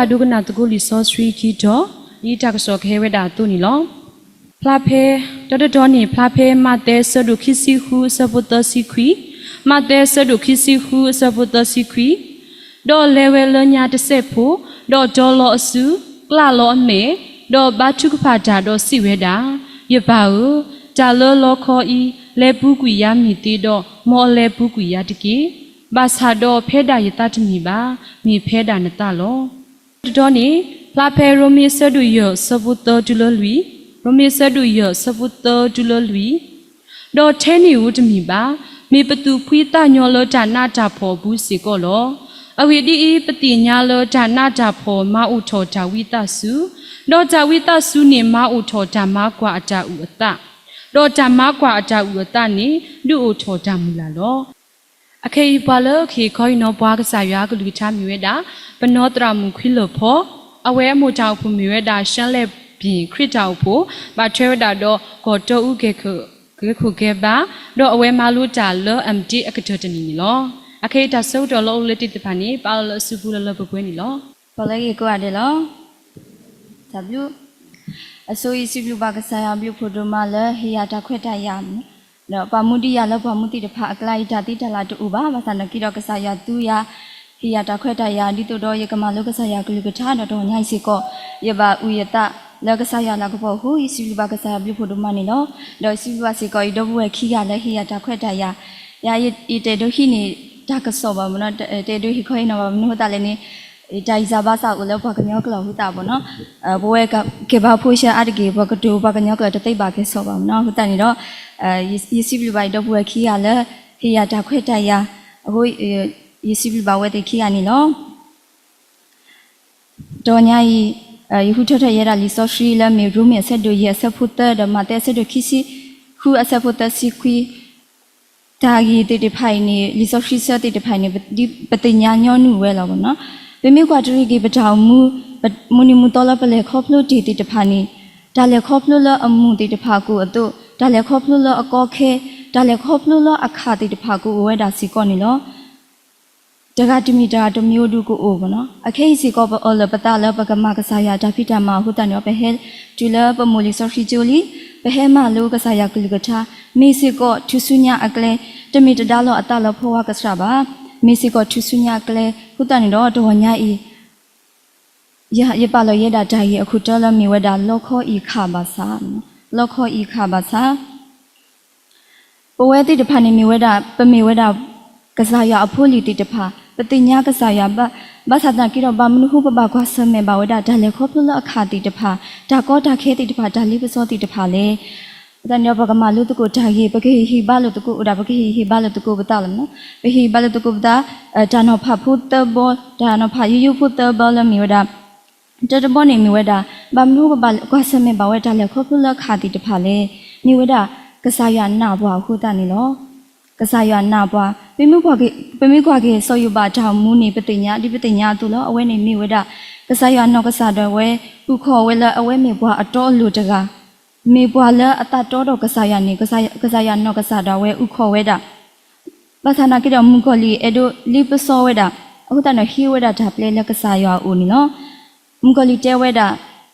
ဒိကနၣ်သကိးလံာ်စီဆှံခံတီၤ, ဒ်တၢ်ကစီၣ်ကဟဲဝဲဒၣ်အသိးန့ၣ်လီၤ. ဖျါဖဲ, တၢတတီၤန့ၣ် ဖျါဖဲမးသဲအဆၢဒိၣ်ခံဆံဃုအဆၢဖိသၢဆံခွံ, မးသဲအဆၢဒိၣ်ခံဆံဃုအဆၢဖိသၢဆံခွံ, ဒီးလဲၤဝဲလၢညါတစဲးဖိ, ဒီးတီလီၤအစု, ကျးလီၤအမဲာ်, ဒီးဘါထုကဖၣ်တၢ်ဒီးစံးဝဲဒၣ်, ယပၢ်ဧၢ, တၢ်လၢလီခီအံၤ လဲၤပူၤကွံာ်ယၤမ့ၢ်သ့ဒီး မ်အလဲၤပူၤကွံာ်ယၤတက့ၢ်. ဘၣ်ဆၣ်ဒီးဖဲဒၣ်ယသးတမ့ၢ်ဘၣ်, မ့ၢ်ဖဲဒၣ်နသးလီၤ. တတီၤန့ၣ် ဖျါဖဲရိမ့ၤအဆၢဒိၣ်ယဲၢ်အဆၢဖိသၢတုၤလၢလွံၢ်, ရိမ့ၤအဆၢဒိၣ်ယဲၢ်အဆၢဖိသၢတုၤလၢလွံၢ်, ဒီးထဲန့ၣ်ဧိၤတမ့ၢ်ဘၣ်, မ့ၢ်ပသူၣ်ဖှံသးညီလၢတၢ်နးတၢ်ဖှီၣ်အပူၤစ့ၢ်ကီးလီၤ. အဂ့ၢ်ဒ်အံၤ, ပသ့ၣ်ညါလၢတၢ်နးတၢ်ဖှီၣ်မၤအိၣ်ထီၣ်တၢ်ဝံသးစူၤ, ဒီးတၢ်ဝံသးစူၤန့ၣ်မၤအိၣ်ထီၣ်တၢ်မၤကွၢ်အတၢ်အုၣ်အသး, ဒီးတၢ်မၤကွၢ်အတၢ်အုၣ်အသးန့ၣ် ဒုးအိၣ်ထီၣ်တၢ်မုၢ်လၢ်လီၤ. အခဲအံၤပှၤလၢကဟ့ၣ်ခီဟ့ၣ်နီၤပှၤကစၢ်ယွၤအကလုၢ်ကထါမ့ၢ်ဝဲဒၣ် ပနီၢ်သရၣ်မုၣ်ခွံလၢၢ်ဖီ, အဝဲအမိၢ်တၢ်အိၣ်ဖှိၣ်မ့ၢ်ဝဲဒၣ် ရှမ်းလက်ပြင် ခရစ်ယာန် အတၢ်အိၣ်ဖှိၣ်, ဘၣ်ထွဲဝဲဒၣ်ဒီးကီၢ်တီအူကဲၤခိၣ်ကဲၤဘါ, ဒီးအဝဲမၤလိတၢ်လၢ M.Div အကတၢၢ်တနံၣ်န့ၣ်လီၤ. အခဲအံၤတၢ်ဆၢကတီၢ်လၢအိၣ်လၢတ့ၢ်သ့ၣ်တဖၣ်န့ၣ် ပအၢၣ်လီၤလၢအစုပူၤလၢလၢပှဲၤပှဲၤန့ၣ်လီၤ. ပီၣ်လဲၣ်ဂ့ၤကိးဂၤဒဲးလီၤ. တၢ်ဘျုး အဆိယစံးဘျုးဘၣ်ကစၢ်ယွၤအဘျုးအဖှိၣ်ဒိၣ်မးလၢဟ့ၣ်ယၤတၢ်ခွဲးတၢ်ယာ်, ဒီးပာ်မူဒံးယၤလၢပှၤမူသ့ၣ်တဖၣ်အကျါအံၤ တၢ်သံတၢ်လၢ်တအိၣ်ဘၣ်, ဘၣ်ဆၣ်သနာ်က့ဒီးကစၢ်ယွၤသူယၤ, ဟ့ၣ်ယၤတၢ်ခွဲးတၢ်ယာ် ဒ်သိးဒီးယကမၤလိကစၢ်ယွၤကလုၢ်ကထါ ဒီးတဂီၤညါအံၤစ့ၢ်ကီး ယဘၣ်အုၣ်ယသးလၢကစၢ်ယွၤလၤကပီၤအဃိ ယစံးဘျုးဘၣ်ကစၢ်ယွၤအဘျုးအဖှိၣ်ဒိၣ်မးန့ၣ်လီၤ. ဒီးယစံးဘျုးဘၣ်စ့ၢ်ကီးယဒီပုၢ်ဝဲၢ်ခံဂၤလၢဟ့ၣ်ယၤတၢ်ခွဲးတၢ်ယာ်, ယတဲဒိးဟံးန့ၢ်တၢ်ကစီၣ်ဘၣ်မနီၤ, တဲဒိးဟ့ၣ်ခီဟ့ၣ်နီၤဘၣ်မနုၤအဃိသတးလဲၣ်န့ၣ် တၢ်အံၤစၢ်ဘါစၢ်အိၣ်လၢပှၤကညီကျိာ်အဃိသတးဘၣ်နီၤ, ပဝဲကဲဘါဖိဆှၢအါတက့ၢ် ပှၤကတိၤပှၤကညီကျိာ်တသ့ဘၣ်ကဲစီၣ်ဘၣ်မနီၤ, အဃိသတးန့ၣ်ဒီး ယစံးဘျုးဘၣ်ယဒီပုၢ်ဝဲၢ်ခံဂၤလၢ ဟ့ၣ်ယၤတၢ်ခွဲးတၢ်ယာ်, အဃိ ယစံးဘျုးဘၣ်ဝဲသ့ၣ်ခံဂၤန့ၣ်လီၤ. တဂီၤညါအံၤ ယဃုထၢထီၣ်ယဲဒၣ်လံာ်စီဆှံလၢမ့ၢ်ရိမ့ၤအဆၢဒိၣ်ယဲၢ်အဆၢဖိသၢ ဒီးမးသဲအဆၢဒိၣ်ခံဆံဃုအဆၢဖိသၢဆံခွံ တၢ်ဂ့ၢ်သ့ၣ်တဖၣ်အံၤန့ၣ် လံာ်စီဆှံဆၢသ့ၣ်တဖၣ်အံၤန့ၣ် ပသ့ၣ်ညါညီနုၢ်ဝဲလီၤမနီၤ, ပမ့ၢ်ကွၢ်တရံးက့ၤပတၢ်အိၣ်မူ မုၢ်နံၤမုၢ်သီလၢပလဲၤခီဖျိတ့ၢ်သ့ၣ်တဖၣ်န့ၣ် တၢ်လဲၤခီဖျိလၢအမူးသ့ၣ်တဖၣ်ကအိၣ်အသိး တၢ်လဲၤခီဖျိလၢအကီခဲ တၢ်လဲၤခီဖျိလၢအခးသ့ၣ်တဖၣ်ကအိၣ်ဝဲဒၣ်စ့ၢ်ကီးန့ၣ်လီၤ. တဂၤတမံၤတဂၤတမံၤအိၣ်ဒုးကအိၣ်မနီၤ, အခဲအံၤစ့ၢ်ကီးပအၢၣ်လီၤပသးလၢပကမၤကစၢ်ယွၤတၢ်ဖံးတၢ်မၤအဃိသတးန့ၣ်ဒီး ပဟဲတုၤလၢပမိၢ်လံာ်စီဆှံကၠိလံ, ပဟဲမၤလိကစၢ်ယွၤကလုၢ်ကထါ, မ့ၢ်စ့ၢ်ကီးထူၣ်စုညါအကျဲ, တမ့ၢ်တဒါလီၤအသးလၢဖီဝါကစၢ်ဘၣ်, မ့ၢ်စ့ၢ်ကီးထူၣ်စုညါအကျဲ, အဃိသတးန့ၣ်ဒီးတဂီၤညါအံၤ ယပာ်လီၤယဲဒၣ်တၢ်ဂ့ၢ်အခိၣ်တီလၢမ့ၢ်ဝဲဒၣ်လီခီအံၤခးဘၣ်ဆၣ်, လီခီအံၤခးဘၣ်ဆၣ် ပဝဲသ့ၣ်တဖၣ်န့ၣ်မ့ၢ်ဝဲဒၣ် ပမ့ၢ်ဝဲဒၣ် ကစၢ်ယွၤအဖိအလံၤသ့ၣ်တဖၣ်, ပသ့ၣ်ညါကစၢ်ယွၤဘၣ်, ဘၣ်ဆၣ်သနာ်က့ဒီး ဘၣ်မနုၤဃိပဘၣ်ကွၢ်ဆၢၣ်မဲာ်ဘၣ်ဝဲဒၣ် တၢ်လဲၤခီဖျိလၢအခးသ့ၣ်တဖၣ်, တၢ်ကီတၢ်ခဲသ့ၣ်တဖၣ်, တၢ်လ့ပစီသ့ၣ်တဖၣ်လဲၣ်. အဃိသတးန့ၣ်ဒီး ပကမၤလိသကိးတၢ်ဂ့ၢ်, ပကဟ့ၣ်ဟ့ၣ်ဘါလိာ်သကိးအိၣ်ဒၣ်, ပကဟ့ၣ်ဟ့ၣ်ဘါလိာ်သကိးပသးလီၤမနီၤ. ပဟ့ၣ်ဟ့ၣ်ဘါလိာ်သကိးပသး, တၢ်နီၤဖးဖိသၢဘီ, တၢ်နီၤဖးယိယိဖိသၢဘီလၢမ့ၢ်ဝဲဒၣ် တၢတဘီန့ၣ်မ့ၢ်ဝဲဒၣ် ဘၣ်မနုၤပဘၣ်ကွၢ်ဆၢၣ်မဲာ်ဘၣ်ဝဲ တၢ်လဲၤခီဖျိလၢအခးသ့ၣ်တဖၣ်လဲၣ်. မ့ၢ်ဝဲဒၣ် ကစၢ်ယွၤနာ်ပှၤအဃိသတးန့ၣ်လီၤ. ကစၢ်ယွၤနာ်ပှၤ, ပမ့ၢ်ကွၢ်က့ၤ စီၤယိၤဘးအတၢ်အိၣ်မူန့ၣ် ပသ့ၣ်ညါ, ဒ်ပသ့ၣ်ညါအသိးလီၤ. အဝဲန့ၣ်မ့ၢ်ဝဲဒၣ် ကစၢ်ယွၤနီၢ်ကစၢ်ဒၣ်ဝဲ အုၣ်ခီၣ်ဝဲလၢအဝဲမ့ၢ်ပှၤအတီအလိၤတဂၤ, မ့ၢ်ပှၤလၢအသးတီဒီးကစၢ်ယွၤန့ၣ် ကစၢ်ယွၤနီၢ်ကစၢ်ဒၣ်ဝဲအုၣ်ခီၣ်ဝဲဒၣ် ဘၣ်ဆၣ်သနာ်က့ဒီး မုၣ်ကီၤလံၢ်အဲၣ်ဒိးလ့ပစီဝဲဒၣ်, အဃိသတးန့ၣ် ဟ့ၣ်ဝဲဒၣ်တၢ်ပျဲလၢကစၢ်ယွၤအအိၣ်န့ၣ်လီၤ. မုၣ်ကီၤလံၢ်တဲဝဲဒၣ်,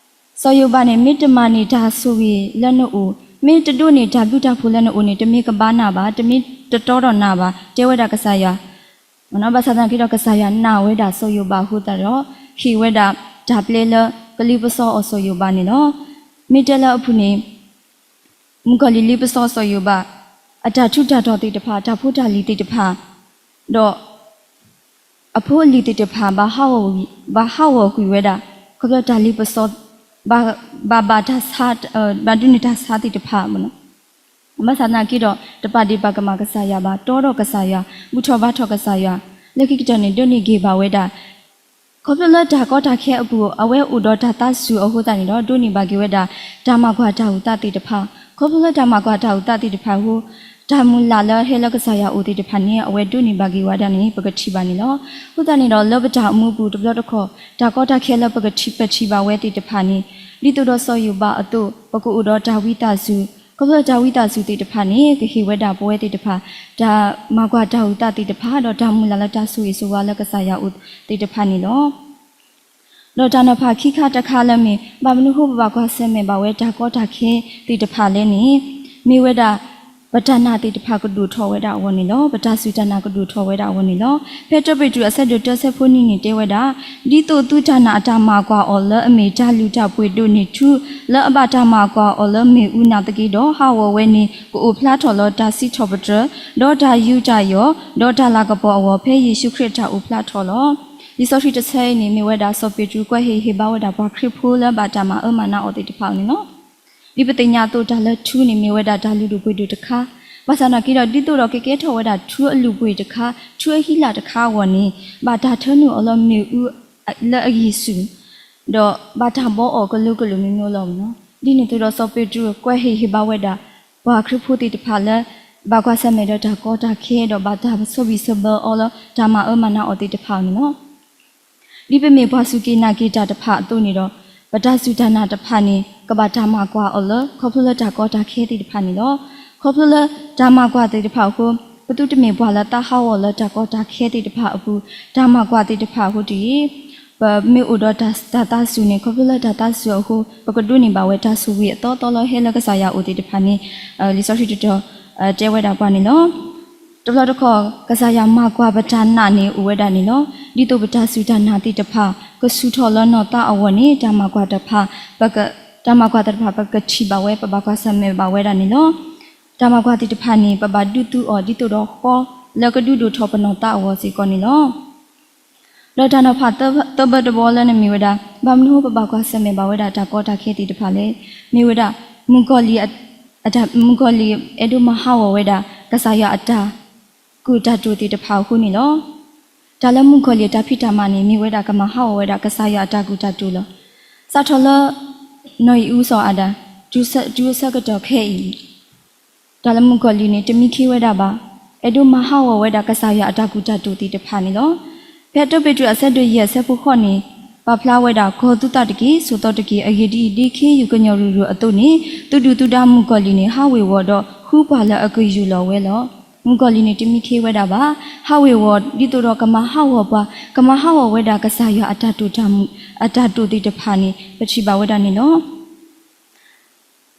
စီၤယိၤဘးန့ၣ် မ့ၢ်တမၤန့ၢ်တၢ်ဆိၣ်ဂ့ၤလၢနအိၣ်, မ့ၢ်တဒိးန့ၢ်တၢ်ဘျုးတၢ်ဖှိၣ်လၢနအိၣ်န့ၣ် တမ့ၢ်ကဘါနၤဘၣ်, တမ့ၢ်တတီဒီးနၤဘၣ်, တဲဝဲဒၣ်ကစၢ်ယွၤ ဘၣ်ဆၣ်သနာ်က့ဒီး ကစၢ်ယွၤနာ်ဝဲဒၣ်စီၤယိၤဘးအဃိသတးဒီး ဟ့ၣ်ဝဲဒၣ်တၢ်ပျဲလၢကလ့ပစီအီၤစီၤယိၤဘးန့ၣ်လီၤ. မ့ၢ်တဲလၢအပူၤန့ၣ် မုၣ်ကီၤလံၢ်လ့ပစီစီၤယိၤဘး အတၢ်ထူးတၢ်တီၤသ့ၣ်တဖၣ်, တၢ်ဖိတၢ်လံၤသ့ၣ်တဖၣ်, ဒီး အဖိအလံၤသ့ၣ်တဖၣ် ဘၣ်ဟးဂီၤကွံာ်ဝဲဒၣ် ခီဖျိတၢ်လ့ပစီ ဘၣ်ဘၣ်တၢ်ဆါ, ဘၣ်ဒိးန့ၢ်တၢ်ဆါသ့ၣ်တဖၣ် ဘၣ်ဆၣ်သနာ်က့ဒီး တပာ်ဒ့ၣ်ပာ်ကမၣ်ကစၢ်ယွၤဘၣ်, တီဒီးကစၢ်ယွၤ, ဘူၣ်ထီၣ်ဘါထီၣ်ကစၢ်ယွၤ, လၢခံကတၢၢ်န့ၣ် ဒိးန့ၢ်ဂ့ၤဘၣ်ဝဲဒၣ် ခီဖျိလၢတၢ်ကီတၢ်ခဲအပူၤ အဝဲအိၣ်ဒီးတၢ်သးစူၤအဃိသတးန့ၣ်ဒီး ဒိးန့ၢ်ဘၣ်က့ၤဝဲဒၣ် တၢ်မၤကွၢ်တၢ်အုၣ်သးသ့ၣ်တဖၣ်, ခီဖျိလၢတၢ်မၤကွၢ်တၢ်အုၣ်သးသ့ၣ်တဖၣ်အဃိ တၢ်မုၢ်လၢ်လၢဟဲလၢကစၢ်ယွၤအအိၣ်သ့ၣ်တဖၣ်န့ၣ် အဝဲဒိးန့ၢ်ဘၣ်က့ၤဝဲဒၣ်န့ၣ် ပကထံၣ်ဘၣ်န့ၣ်လီၤ. အဃိသတးန့ၣ်ဒီး လၢပတၢ်အိၣ်မူပူၤတဘျီတခီၣ် တၢ်ကီတၢ်ခဲလၢပကထံၣ်ပထံၣ်ဘၣ်ဝဲသ့ၣ်တဖၣ်န့ၣ် ဒ်သိးဒီးစီၤယိၤဘးအသိး ပကအိၣ်ဒီးတၢ်ဝံသးစူၤ, ခီဖျိတၢ်ဝံသးစူၤသ့ၣ်တဖၣ်န့ၣ် ကဟ့ၣ်ဝဲဒၣ်ပဝဲသ့ၣ်တဖၣ် တၢ်မၤကွၢ်တၢ်အုၣ်သးသ့ၣ်တဖၣ် ဒီးတၢ်မုၢ်လၢ်လၢတၢ်ဆိၣ်ဂ့ၤဆိၣ်ဝါလၢကစၢ်ယွၤအအိၣ်သ့ၣ်တဖၣ်န့ၣ်လီၤ. ဒီးတၢ်နီၤဖးခံခါတခါလၢမ့ၢ် ဘၣ်မနုၤအဃိပဘၣ်ကွၢ်ဆၢၣ်မဲာ်ဘၣ်ဝဲတၢ်ကီတၢ်ခဲသ့ၣ်တဖၣ်လဲၣ်န့ၣ်, မ့ၢ်ဝဲဒၣ် ပတၢ်နာ်သ့ၣ်တဖၣ်ကဒိၣ်ထီၣ်ဝဲဒၣ်အဂီၢ်န့ၣ်လီၤ. ပတၢ်စူၢ်တၢ်နာ်ကဒိၣ်ထီၣ်ဝဲဒၣ်အဂီၢ်န့ၣ်လီၤ. ဖဲတၢပ့းတရူးအဆၢဒိၣ်တၢဆၢဖိနွံန့ၣ်တဲဝဲဒၣ်, ဒ်သိးသုတၢ်နာ်အတၢ်မၤကွၢ်အီၤလၢအမ့ၢ်တၢ်လုၢ်တၢ်ပှ့ၤဒိၣ်န့ၢ်ထူ, လၢအဘၣ်တၢ်မၤကွၢ်အီၤလၢမ့ၣ်အူနာ်သက့ဒီး, ဟးဂီၤဝဲန့ၣ် ကအိၣ်ဖျါထီၣ်လၢတၢ်စံးထီၣ်ပတြၢၤ, ဒီးတၢ်ယူးတၢ်ယီၣ်, ဒီးတၢ်လၤကပီၤအဂီၢ် ဖဲယ့ၣ်ၡူးခရံာ်အတၢ်အိၣ်ဖျါထီၣ်လီၤ. လံာ်စီဆှံတဆၢအံၤန့ၣ် မ့ၢ်ဝဲဒၣ်စီၤပ့းတရူးကွဲးဟ့ၣ်ဟ့ၣ်ဘါဝဲဒၣ်ပှၤခရံာ်ဖိလၢဘၣ်တၢ်မၤအၢမၤနးအီၤသ့ၣ်တဖၣ်န့ၣ်လီၤ. ဒ်ပသ့ၣ်ညါအသိး တၢ်လၢထူန့ၣ် မ့ၢ်ဝဲဒၣ်တၢ်လုၢ်ဒိၣ်ပှ့ၤဒိၣ်တခါ, ဘၣ်ဆၣ်သနာ်က့ဒီး ဒ်သိးဒီးကကဲထီၣ်ဝဲဒၣ်ထူအလုၢ်ပှ့ၤတခါ, ထူအဟံးလၢ်တခါအဂီၢ်န့ၣ် ဘၣ်တၢ်ထၢနုာ်အီၤလၢမ့ၣ်အူလၢအဂံၢ်ဆူၣ်, ဒီးဘၣ်တၢ်ဘှီအီၤကလိၤကလိၤမ့ၢ်မ့ၢ်လီၤမ့ၢ်နီၤ. ဒ်န့ၣ်အသိးဒီးစီၤပ့းတရူးကွဲးဟ့ၣ်ဟ့ၣ်ဘါဝဲဒၣ် ပှၤခရံာ်ဖိသ့ၣ်တဖၣ်လၢ ဘၣ်ကွၢ်ဆၢၣ်မဲာ်ဒီးတၢ်ကီတၢ်ခဲဒီး ဘၣ်တၢ်ဆီၣ်ဘံၣ်ဆီၣ်ဘၢအီၤလၢတၢ်မၤအၢမၤနးအီၤသ့ၣ်တဖၣ်န့ၣ်လီၤ. ဒ်ပမ့ၢ်ပှၤစူၢ်က့ၤနာ်က့ၤတၢ်တဖၣ်အသိးန့ၣ်ဒီး, ပတၢ်စူၢ်တၢ်နာ်တဖၣ်န့ၣ် ကဘၣ်တၢ်မၤကွၢ်အီၤလၢ ခီဖျိလၢတၢ်ကီတၢ်ခဲသ့ၣ်တဖၣ်န့ၣ်လီၤ. ခီဖျိလၢတၢ်မၤကွၢ်သ့ၣ်တဖၣ်အဃိ, ပသုတမ့ၢ်ပှၤလၢသးဟးဂီၤလၢတၢ်ကီတၢ်ခဲသ့ၣ်တဖၣ်အပူၤ, တၢ်မၤကွၢ်သ့ၣ်တဖၣ်အဃိတဂ့ၤ. ပမ့ၢ်အိၣ်ဒီးတၢ်သးစူၤန့ၣ် ခီဖျိလၢတၢ်သးစူၤအဃိ ပကဒိးန့ၢ်ဘၣ်ဝဲတၢ်ဆိၣ်ဂ့ၤအသီသီလၢဟဲလၢကစၢ်ယွၤအအိၣ်သ့ၣ်တဖၣ်န့ၣ် လံာ်စီဆှံတတီၤ တဲဝဲဒၣ်ပှၤန့ၣ်လီၤ. တဘျီတခီၣ် ကစၢ်ယွၤမၤကွၢ်ပတၢ်နာ်န့ၣ်အိၣ်ဝဲဒၣ်န့ၣ်လီၤ. ဒ်သိးပတၢ်စူၢ်တၢ်နာ်သ့ၣ်တဖၣ် ကဆူၣ်ထီၣ်လၢနီၢ်သးအဂီၢ်န့ၣ် တၢ်မၤကွၢ်တဖၣ် တၢ်မၤကွၢ်သ့ၣ်တဖၣ် ပကထံၣ်ဘၣ်ဝဲ ပဘၣ်ကွၢ်ဆၢၣ်မဲာ်ဘၣ်ဝဲဒၣ်န့ၣ်လီၤ. တၢ်မၤကွၢ်သ့ၣ်တဖၣ်န့ၣ် ပဘၣ်ဒုးသုအီၤ ဒ်သိးဒီးဃီလၢကဒုးဒိၣ်ထီၣ်ပနီၢ်သးအဂီၢ်စ့ၢ်ကီးန့ၣ်လီၤ. ဒီးတၢ်နီၤဖးသၢဘၢတဘီလၢန့ၣ်မ့ၢ်ဝဲဒၣ် ဘၣ်မနုၤပဘၣ်ကွၢ်ဆၢၣ်မဲာ်ဘၣ်ဝဲဒၣ်တၢ်ကီတၢ်ခဲသ့ၣ်တဖၣ်လဲၣ်. မ့ၢ်ဝဲဒၣ် မုၣ်ကီၤလံၢ် မုၣ်ကီၤလံၢ်အဲၣ်ဒိးမၤဟးဂီၤဝဲဒၣ် ကစၢ်ယွၤအတၢ်ကူၣ်တၢ်တိာ်သ့ၣ်တဖၣ်အဃိန့ၣ်လီၤ. တၢ်လၢမုၣ်ကီၤလံၢ်အတၢ်ဖံးတၢ်မၤန့ၣ် မ့ၢ်ဝဲဒၣ်ကမၤဟးဂီၤဝဲဒၣ်ကစၢ်ယွၤအတၢ်ကူၣ်တၢ်တိာ်လီၤ. စးထီၣ်လၢ နီၢ်အံၣ်အူစီၤအၤဒၣ် တုၤအဆၢကတီၢ်ခဲအံၤ တၢ်လၢမုၣ်ကီၤလံၢ်န့ၣ် တမံခ့ဝဲဒၣ်ဘၣ်. အဲၣ်ဒိးမၤဟးဂီၤဝဲဒၣ်ကစၢ်ယွၤအတၢ်ကူၣ်တၢ်တိာ်သ့ၣ်တဖၣ်န့ၣ်လီၤ. ဖဲတၢပ့းတရူးအဆၢဒိၣ်ယဲၢ်အဆၢဖိဃိးန့ၣ် ပာ်ဖျါဝဲဒၣ် ကီၤသုသးတက့ၢ်, ဆိးသီတက့ၢ်. အဂ့ၢ်ဒ်အံၤ, ဒ်ခ့ယုၢ်ကညီၤရုၢ်ရုၢ်အသိးန့ၣ် သုဒုၣ်သုဒါမုၣ်ကီၤလံၢ်န့ၣ် ဟးဝ့ၤဝီၤဒီးဃုပှၤလၢအကယူၢ်လီၤဝဲလီၤ. မုၣ်ကီၤလံၢ်န့ၣ် တမံခ့ဝဲဒၣ်ဘၣ်. ဟးဝ့ၤဝီၤ ဒ်သိးဒီးကမၤဟးဂီၤပှၤ, ကမၤဟးဂီၤဝဲဒၣ်ကစၢ်ယွၤအတၢ်တိာ်တၢ်မူ အတၢ်တိာ်သ့ၣ်တဖၣ်န့ၣ် ပထံၣ်ဘၣ်ဝဲဒၣ်န့ၣ်လီၤ.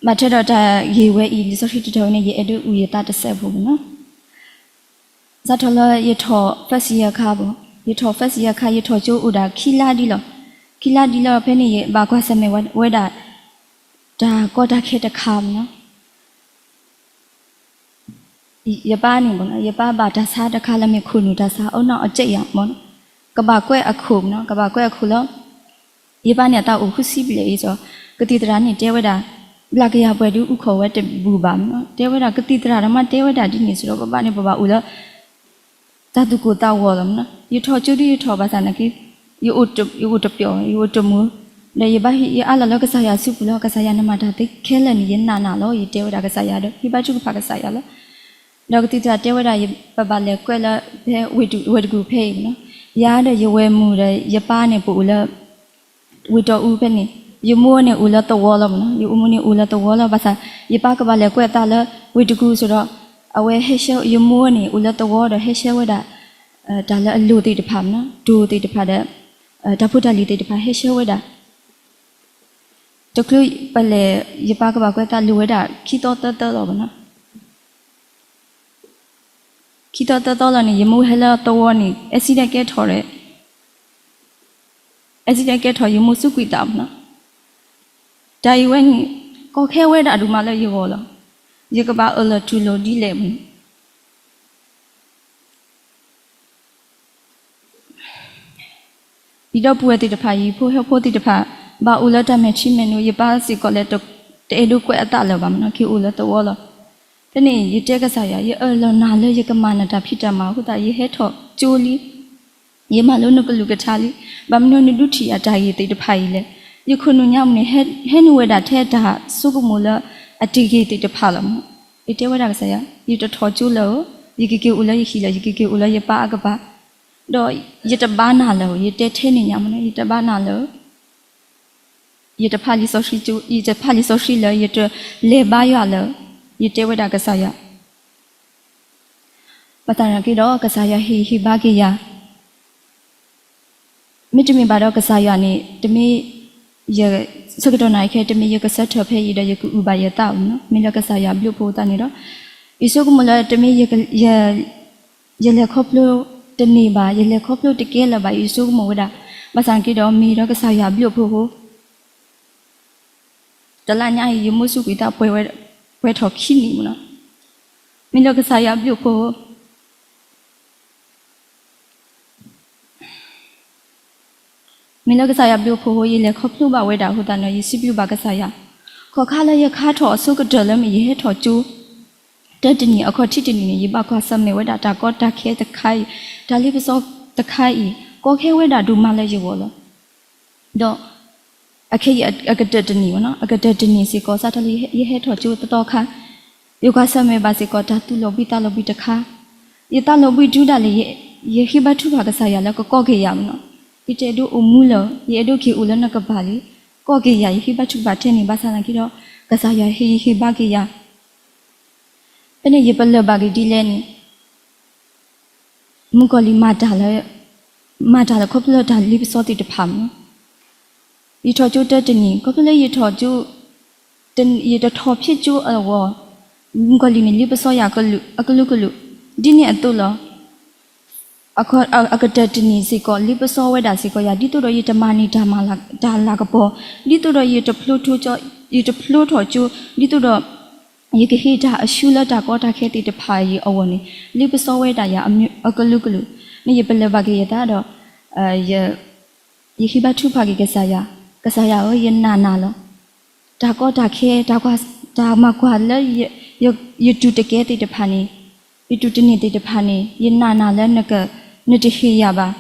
ဘၣ်ထွဲဒီးတၢ်ဂ့ၢ်ဝဲအံၤ လံာ်စီဆှံတတီၤဝဲန့ၣ် ယအဲၣ်ဒိးအုၣ်ယသးတစဲးဖိမ့ၢ်နီၤ. စးထီၣ်လၢယထီၣ် first year အခါ, ယထီၣ် first year အခါ ယထီၣ်ကၠိအိၣ်ဒၣ်ခံလါဒံးလီၤ. ခံလါဒံးလီၤ ဖဲန့ၣ်ယဘၣ်ကွၢ်ဆၢၣ်မဲာ်ဝဲဒၣ် တၢ်ကီတၢ်ခဲတခါမ့ၢ်နီၤ. ယပၢ်န့ၣ်မ့ၢ်နီၤ, ယပၢ်ဘၣ်တၢ်ဆါတခါလၢမ့ၢ်ခိၣ်နူာ်တၢ်ဆါ အနီၢ်အကဲးယၤမ့ၢ်နီၤ, ကဘၣ်ကွဲးအခိၣ်မ့ၢ်နီၤ, ကဘၣ်ကွဲးအခိၣ်လၢ ယပၢ်န့ၣ်အသးအိၣ်ဃုဆံဘျဲၣ်အံၤဒီး ကသံၣ်သရၣ်န့ၣ်တဲဝဲဒၣ် ဘျးကယၤပှဲၤဒုးအူခီၣ်ဝဲတဘူၣ်ဘၣ်မ့ၢ်နီၤ, တဲဝဲဒၣ် ကသံၣ်သရၣ်ဒီးမ့ၢ်တဲဝဲဒၣ်ဒ်န့ၣ်စ့ၢ်ဒီး ပဘၣ်န့ၣ် ပဘၣ်အိၣ်လၢ တၢ်သူၣ်ကိၢ်သးဂီၤလီၤမ့ၢ်နီၤ, ယထီၣ်ကၠိဒုးယထီၣ်ဘၣ်ဆၣ်နာ်က့ ယအိၣ်တပျီၢ် ယအိၣ်တမုာ်, ဒီးယဘၣ်ဟ့ၣ်ယအၢၣ်လီၤလၢကစၢ်ယွၤစုပူၤလီၤ, ကစၢ်ယွၤနမၤတၢ်သ့ခဲလၢာ်န့ၣ် ယနာ်နၤလီၤ, ယတဲဝဲဒၣ်ကစၢ်ယွၤဒီး ဟ့ၣ်ဘါထုကဖၣ်ကစၢ်ယွၤလီၤ. ဒီးကသံၣ်သရၣ်တဲဝဲဒၣ် ပဘၣ်လဲၤကွဲးလၢ ဖဲဝ့ၢ်တကူၣ်ဖဲအံၤမ့ၢ်နီၤ, ယၤဒီးယဝဲၢ်မုၣ်ဒီးယပၢ်န့ၣ် ပအိၣ်လၢ ဝ့ၢ်တီအူဖဲန့ၣ်, ယမိၢ်န့ၣ်အိၣ်လၢသဝီလီၤမ့ၢ်နီၤ, ယမိၢ်န့ၣ်အိၣ်လၢသဝီလီၤ, ဘၣ်ဆၣ် ယပၢ်ကဘၣ်လဲၤကွဲးအသးလၢဝ့ၢ်တကူၣ်စ့ၢ်ဒီး အဝဲဟဲဆှၢ ယမိၢ်န့ၣ်အိၣ်လၢသဝီဒီး ဟဲဆှၢဝဲဒၣ် တၢ်လၢအလိၤသ့ၣ်တဖၣ်မ့ၢ်နီၤ, တိၤသ့ၣ်တဖၣ်ဒီး တၢ်ဖိတၢ်လံၤသ့ၣ်တဖၣ် ဟဲဆှၢဝဲဒၣ် တချုးပလဲၤ ယပၢ်ကဘၣ်ကွဲးသး လိၤဝဲဒၣ်ခံသီသၢသီလီၤမ့ၢ်နီၤ. ခံသီသၢသီလီၤန့ၣ် ယမိၢ်ဟဲလၢသဝီန့ၣ် accident ကဲထီၣ်ဒီး accident ကဲထီၣ် ယမိၢ်စူးကွံာ်သးမ့ၢ်နီၤ. တၢ်အံၤဝဲန့ၣ် ကီခဲဝဲဒၣ်ဒိၣ်မးလၢယဂီၢ်လီၤ. ယကဘၣ်အၢၣ်လီၤတူၢ်လိာ်ဒ်လဲၣ်မ့ၢ် ဒ်ဒီပုၢ်ဝဲၢ်သ့ၣ်တဖၣ် ယဖိဟဲဖိသ့ၣ်တဖၣ် ဘၣ်အိၣ်လၢတၢ်မဲာ်ထံမဲာ်နိ ယပၢ်စ့ၢ်ကီးလၢ တအဲၣ်ဒိးကွဲးအသးလၢၤဘၣ်မ့ၢ်နီၤ က့ၤအိၣ်လၢသဝီလီၤ. ဖဲန့ၣ် ယတဲကစၢ်ယွၤ ယအၢၣ်လီၤနၤလၢယကမၤနၤတၢ်ဖံးတၢ်မၤအဃိသတး ယဟဲထီၣ်ကၠိလံ ယမၤလိနကလုၢ်ကထါလံ. ဘၣ်မနုၤနဒုးထံၣ်ယၤတၢ်ဂ့ၢ်သ့ၣ်တဖၣ်အံၤလဲၣ်. ယခိၣ်နူာ်ညါမ့ၢ်န့ၣ် ဟဲနုာ်ဝဲဒၣ်ထဲတၢ်ဆိကမိၣ်လၢအတဂ့ၤသ့ၣ်တဖၣ်လီၤမ့ၢ်. ယတဲဝဲဒၣ်ကစၢ်ယွၤ ယတထီၣ်ကၠိလၢၤဧၢ, ယကက့ၤအိၣ်လၢယဟံၣ်လၢၤ, ယကက့ၤအိၣ်လၢယပၢ်အကပၤ, ဒီးယတဘါနၤလၢၤဧၢ, ယတဲထဲန့ၣ်ညါမ့ၢ်န့ၣ် ယတဘါနၤလၢၤဧၢ. ယတဖးလံာ်စီဆှံလၢၤ, ယတလဲၤဘါယွၤလၢၤ, ယတဲဝဲဒၣ်ကစၢ်ယွၤ ဘၣ်ဆၣ်သနာ်က့ဒီး ကစၢ်ယွၤဟ့ၣ်ဟ့ၣ်ဘါက့ၤယၤ, မ့တမ့ၢ်ဘၣ်ဒီးကစၢ်ယွၤန့ၣ် တမ့ၢ်ယဆၢကတီၢ်နၣ်ရံၣ်ခဲ တမ့ၢ်ယကဆၢထၢၣ်ဖဲအံၤဒီးယကအုၣ်ဘၣ်ယသးအီၤနီၤ, မ့ၢ်လၢကစၢ်ယွၤဘျုးဖှိၣ်အသးန့ၣ်ဒီး ယဆိကမိၣ်လၢတမ့ၢ်ယ ယလဲၤခီဖျိတန့ၢ်ဘၣ်, ယလဲၤခီဖျိတကဲလၢၤဘၣ် ယဆိကမိၣ်ဝဲဒၣ်, ဘၣ်ဆၣ်က့ဒီးမ့ၢ်ဒီးကစၢ်ယွၤဘျုးဖှိၣ်အဃိ တလါညါအံၤ ယမိၢ်စူးကွံာ်သးပှဲၤဝဲ, ပှဲၤထီၣ်ခံနံၣ်မ့ၢ်နီၤ, မ့ၢ်လၢကစၢ်ယွၤဘျုးဖှိၣ် မ့ၢ်လၢကစၢ်ယွၤဘျုးဖှိၣ်အဃိ ယလဲၤခီဖျိဘၣ်ဝဲဒၣ်အဃိသတးဒီး ယစံးဘျုးဘၣ်ကစၢ်ယွၤ, ခီၣ်ခါလၢယခါထီၣ်အဆိကတၢၢ်လၢမ့ၢ်ယဟဲထီၣ်ကၠိ တၢတနံၣ် အခီၣ်ထံးတနံၣ်န့ၣ် ယဘၣ်ကွၢ်ဆၢၣ်မဲာ်ဝဲဒၣ်တၢ်ကီတၢ်ခဲတခါအံၤ, တၢ်လ့ပစီတခါအံၤ ကီခဲဝဲဒၣ်ဒိၣ်မးလၢယဂီၢ်လီၤ. ဒီး အခဲအံၤအကတၢၢ်တနံၣ်မ့ၢ်နီၤ, အကတၢၢ်တနံၣ်စ့ၢ်ကီး စးထီၣ်လၢယဟဲထီၣ်ကၠိတသီခါ, ယကွၢ်ဆၢၣ်မဲာ်ဘၣ်စ့ၢ်ကီး တၢ်သူၣ်လီၤဘှံးသးလီၤဘှံးတခါ, ယသးလီၤဘှံးတုၤဒၣ်လဲာ် ယဟ့ၣ်ဘါထုကဖၣ်ကစၢ်ယွၤလၢကကီက့ၤယၤမ့ၢ်နီၤ, ယတအဲၣ်ဒိးအိၣ်မူလၢၤ, ယအဲၣ်ဒိးက့ၤအိၣ်လၢနကပၤလံ, ကီက့ၤယၤ ယဟ့ၣ်ဘါထုကဖၣ်ထဲန့ၣ် ဘၣ်ဆၣ်သနာ်က့ဒီး ကစၢ်ယွၤဟ့ၣ်ယဟ့ၣ်ဘါက့ၤယၤ ဖဲန့ၣ်ယပလၢၢ်ဘၣ်က့ၤဒ်လဲၣ်န့ၣ်, မုၣ်ကီၤလံၢ်မၤတၢ်လၢ, မၤတၢ်လၢခီဖျိလၢတၢ်လ့ပစီသ့ၣ်တဖၣ်မ့ၢ်နီၤ, ယထီၣ်ကၠိတၢတနံၣ် ခီဖျိလၢယထီၣ်ကၠိ, ယတထီၣ်ဖဲကၠိအဂီၢ်, မုၣ်ကီၤလံၢ်န့ၣ် လ့ပစီယၤအကလုာ်ကလုာ်, ဒ်န့ၣ်အသိးလီၤ. အကတၢၢ်တနံၣ်စ့ၢ်ကီး လ့ပစီဝဲဒၣ်စ့ၢ်ကီးယၤ ဒ်သိးဒီးယတမၤန့ၢ်တၢ်မၤလၤကပီၤ, ဒ်သိးဒီးယတဖျိထီၣ်ကၠိ, ယတဖျိထီၣ်ကၠိ, ဒ်သိးဒီး ယကဟ့ၣ်တၢ်အဆူလၢတၢ်ကီတၢ်ခဲသ့ၣ်တဖၣ်အံၤအဂီၢ်န့ၣ် လ့ပစီဝဲဒၣ်ယၤအကလုာ်ကလုာ်, မ့ၢ်ယပလၢၢ်ဘၣ်က့ၤယသးဒီး ယဟ့ၣ်ဘါထုကဖၣ်က့ၤကစၢ်ယွၤ, ကစၢ်ယွၤဧၢ ယနာ်နၤလီၤ. တၢ်ကီတၢ်ခဲ, တၢ်မၤကွၢ်လၢ ယတူၢ်တကဲသ့ၣ်တဖၣ်န့ၣ်, ယတူၢ်တန့ၢ်သ့ၣ်တဖၣ်န့ၣ် ယနာ်နၤလၢ နတဟ့ၣ်ယၤဘၣ်.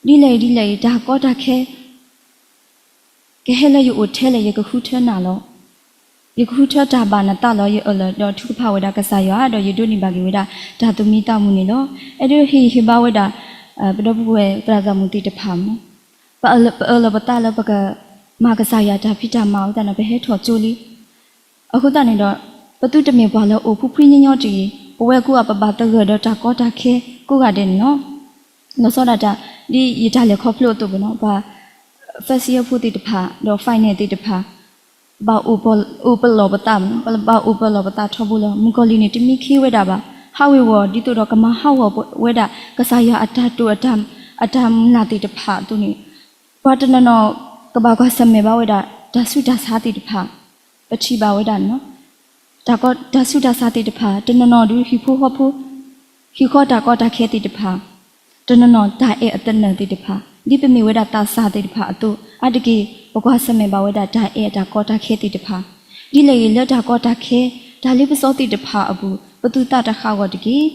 ဒ်လဲၣ်ဒ်လဲၣ်အံၤ တၢ်ကီတၢ်ခဲ ကဟဲလၢယအိၣ်ထဲလဲၣ် ယကဃုထၢနၤလီၤ. ယကဃုထၢတၢ်ဘၣ်နသးလီၤ. ယအၢၣ်လီၤဒီးထုကဖၣ်ဝဲဒၣ်ကစၢ်ယွၤ ဒီးယဒိးန့ၢ်ဘၣ်က့ၤဝဲဒၣ်တၢ်သူၣ်မံသးမုာ်န့ၣ်လီၤ. အဲၣ်ဒိးဟ့ၣ်ဂံၢ်ဟ့ၣ်ဘါဝဲဒၣ် ပဒီပုၢ်ဝဲၢ်သရၣ်သမုၣ်သ့ၣ်တဖၣ်မ့ၢ် ပအၢၣ်လီၤပသးလၢပကမၤကစၢ်ယွၤတၢ်ဖံးတၢ်မၤအဃိသတးဒီး ပဟဲထီၣ်ကၠိလံ. အဃိသတးန့ၣ်ဒီး ပသုတမ့ၢ်ပှၤလၢအိၣ်ဖှံဖှံညီညီတဂ့ၤ, ပဝဲကိးဂၤ ပဘၣ်သဂၢၢ်ဒီးတၢ်ကီတၢ်ခဲကိးဂၤဒဲးန့ၣ်လီၤ. လီၤဆီဒၣ်တၢ် ဒ်ယတၢ်လဲၤခီဖျိအသိးပနီၤ ပှၤ first year ဖိသ့ၣ်တဖၣ် ဒီး final သ့ၣ်တဖၣ် ဘၣ်အိၣ်ပလီၢ်ပသးမ့ၢ် ဘၣ်အိၣ်ပလီၢ်ပသးထီဘိလီၤ. မုၣ်ကီၤလံၢ်န့ၣ် တမံခ့ဝဲဒၣ်ဘၣ်. ဟးဝ့ၤဝီၤဒ်သိးဒီးကမၤဟးဂီၤဝဲဒၣ် ကစၢ်ယွၤအတၢ်တိာ် အတၢ်မုၢ်လၢ်သ့ၣ်တဖၣ်အသိးန့ၣ် ပှၤတနီၤနီၤ ကဘၣ်ကွၢ်ဆၢၣ်မဲာ်ဘၣ်ဝဲဒၣ် တၢ်ဆူးတၢ်ဆါသ့ၣ်တဖၣ် ပထံၣ်ဘၣ်ဝဲဒၣ်န့ၣ်လီၤ. တၢ်ဆူးတၢ်ဆါသ့ၣ်တဖၣ် တနီၤနီၤဒုးဟံၣ်ဖိဃီဖိ ဟံၣ်ဃီတၢ်ကီတၢ်ခဲသ့ၣ်တဖၣ် တနီၤနီၤတၢ်အဲၣ်အသနၢၣ်သ့ၣ်တဖၣ် ဒ်ပမ့ၢ်ဝဲဒၣ်သးစၢ်သ့ၣ်တဖၣ်အသိး အါတက့ၢ် ပကွၢ်ဆၢၣ်မဲာ်ဘၣ်ဝဲဒၣ်တၢ်အဲၣ်အတၢ်ကီတၢ်ခဲသ့ၣ်တဖၣ် ဒ်လဲၣ်ဂ့ၤလၢတၢ်ကီတၢ်ခဲ တၢ်လ့ပစီသ့ၣ်တဖၣ်အပူၤ ပသုသးတဃာ်ဂီၤတက့ၢ်.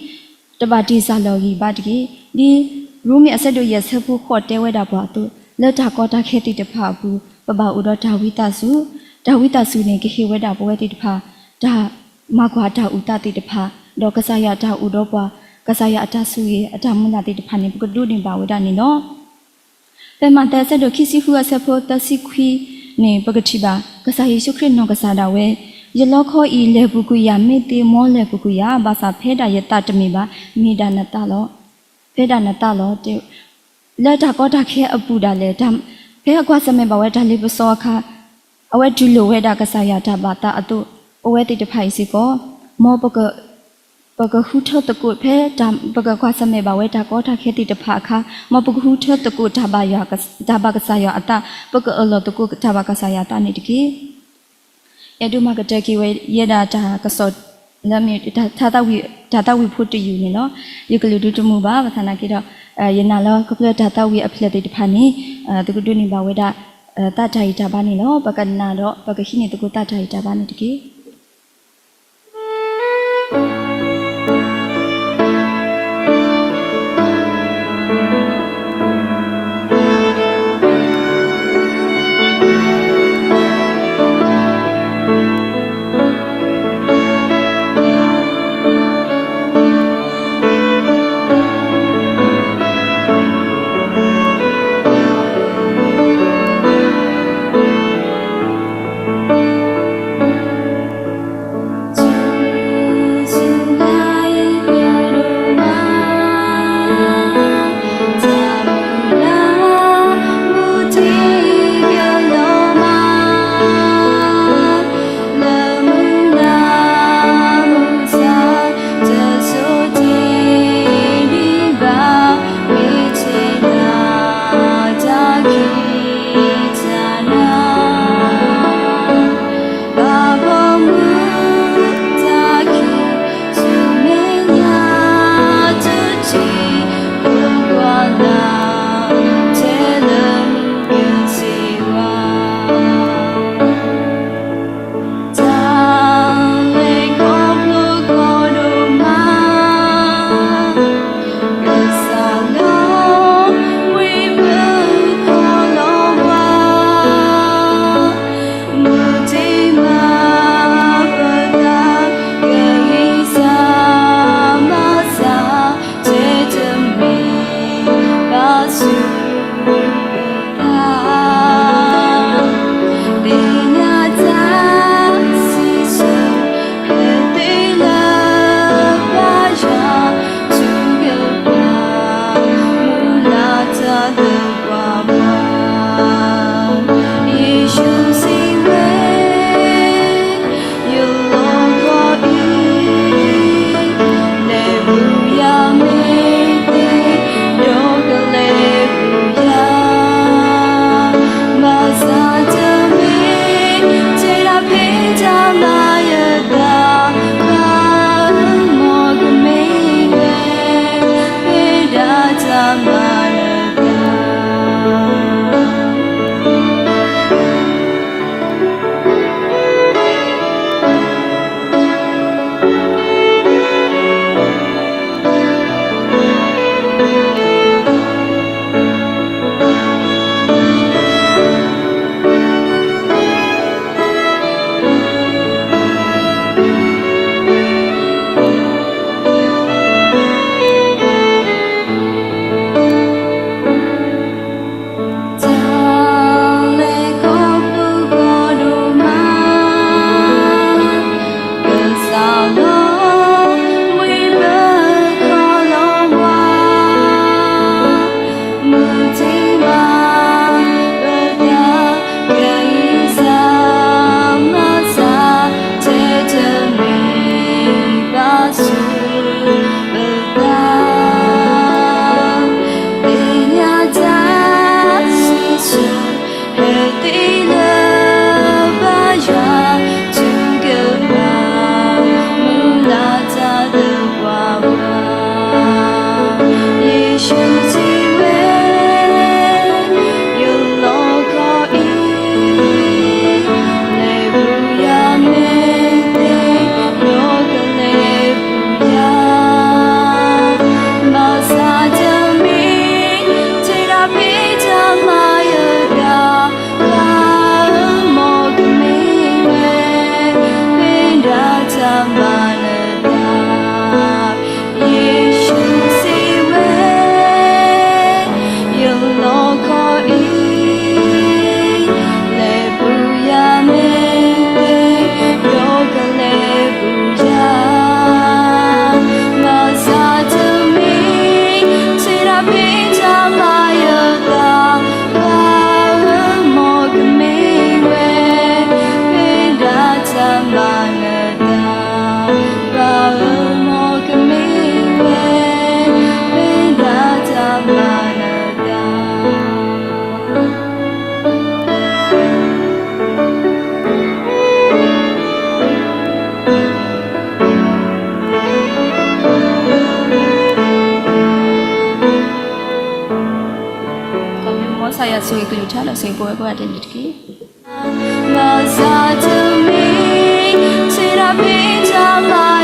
တဘၣ်တ့ၢ်စၢ်လီၤဂံၢ်ဘါတက့ၢ်. ဒ်ရိမ့ၤအဆၢဒိၣ်ယဲၢ်ဆၢဖိဃိးတဲဝဲဒၣ်ပှၤအသိး လၢတၢ်ကီတၢ်ခဲသ့ၣ်တဖၣ်အပူၤ ပဘၣ်အိၣ်ဒီးတၢ်ဝံသးစူၤ, တၢ်ဝံသးစူၤန့ၣ် ကဟ့ၣ်ဝဲဒၣ်ပဝဲသ့ၣ်တဖၣ် တၢ်မၤကွၢ်တၢ်အုၣ်သးသ့ၣ်တဖၣ်, ဒီးကစၢ်ယွၤတၢ်အိၣ်ဒီးပှၤ, ကစၢ်ယွၤအတၢ်ဆိၣ်ဂ့ၤ အတၢ်မုၢ်လၢ်သ့ၣ်တဖၣ်န့ၣ် ပကဒိးန့ၢ်ဘၣ်ဝဲဒၣ်န့ၣ်လီၤ. ဖဲမးသဲအဆၢဒိၣ်ခံဆံဃုအဆၢဖိသၢဆံခွံန့ၣ် ပကထံၣ်ဘၣ် ကစၢ်ယ့ၣ်ၡူးခရံာ်နီၢ်ကစၢ်ဒၣ်ဝဲ, ယလီခီအံၤလဲၤပူၤကွံာ်ယၤ မ့ၢ်သ့မ်လဲၤပူၤကွံာ်ယၤ, ဘၣ်ဆၣ်ဖဲဒၣ်ယသးတမ့ၢ်ဘၣ်, မ့ၢ်ဒၣ်နသးလီၤ. ဖဲဒၣ်နသးလီၤ. လၢတၢ်ကီတၢ်ခဲအပူၤဒၣ်လဲာ်, ဖဲအကွၢ်ဆၢၣ်မဲာ်ဘၣ်ဝဲတၢ်လ့ပစီအခါ, အဝဲတူၢ်လိာ်ဝဲဒၣ်ကစၢ်ယွၤတၢ်ဘၣ်သးအသိး, ပဝဲသ့ၣ်တဖၣ်အံၤစ့ၢ်ကီး, မ်ပကဃုထၢသကိးဖဲ ပကကွၢ်ဆၢၣ်မဲာ်ဘၣ်ဝဲတၢ်ကီတၢ်ခဲသ့ၣ်တဖၣ်အခါ, မ်ပကဃုထၢသကိး တၢ်ဘၣ်ကစၢ်ယွၤအသး, ပကအၢၣ်လီၤသကိးတၢ်ဘၣ်ကစၢ်ယွၤအသးန့ၣ်တက့ၢ်. အဲၣ်ဒိးမၤကတၢၢ်က့ၤဝဲယဲဒၣ်တၢ်ကစီၣ်လၢမ့ၢ် တၢ်သးဝံၣ်ဖိတယုၢ်န့ၣ်လီၤ. ယကလုၢ်ဒိတမုာ်ဘၣ်, ဘၣ်ဆၣ်သနာ်က့ဒီး ယနာ်လၢခီဖျိတၢ်သးဝံၣ်အဖျၢၣ်သ့ၣ်တဖၣ်န့ၣ် သုကဒိးန့ၢ်ဘၣ်ဝဲဒၣ် သးတၢ်ဂံၢ်တၢ်ဘါန့ၣ်လီၤ. ပကနာ်ဒီး ပကဟံးန့ၢ်သကိးသးတၢ်ဂံၢ်တၢ်ဘါန့ၣ်တက့ၢ်. ယ့ၣ်ၡူးစံးဝဲ, ယလီၢ်ခီအံၤ လဲၤပူၤယၤမ့ၢ်သ့, ယကလဲၤပူၤယၤ, ဘၣ်ဆၣ်တမ့ၢ် ထဲဒၣ်ဖံးတၢ်မၤယသး, ပၢ်ဧၢ မ်ကမ့ၢ်ဝဲ ဖံးဒၣ်တၢ်မၤနသး. ယ့ၣ်ၡူးစံးဝဲ, ယလီၢ်ခီအံၤ လဲၤပူၤယၤမ့ၢ်သ့, ယကလဲၤပူၤယၤ, ဘၣ်ဆၣ်တမ့ၢ် ထဲဒၣ်ဖံးတၢ်မၤယသး, ပၢ်ဧၢ မ်ကမ့ၢ်ဝဲ ဖံးဒၣ်တၢ်မၤနသး, ပၢ်ဧၢ မ်ကမ့ၢ်ဝဲ ဖံးဒၣ်တၢ်မၤနသး. မ်ကစၢ်ယွၤဆိၣ်ဂ့ၤကလုၢ်ကထါဒီးဆိၣ်ဂ့ၤပဝဲကိးဂၤဒဲးန့ၣ်တက့ၢ်. ဘၣ်ဆၣ်တမ့ၢ် ထဲဒၣ်ဖံးတၢ်မၤ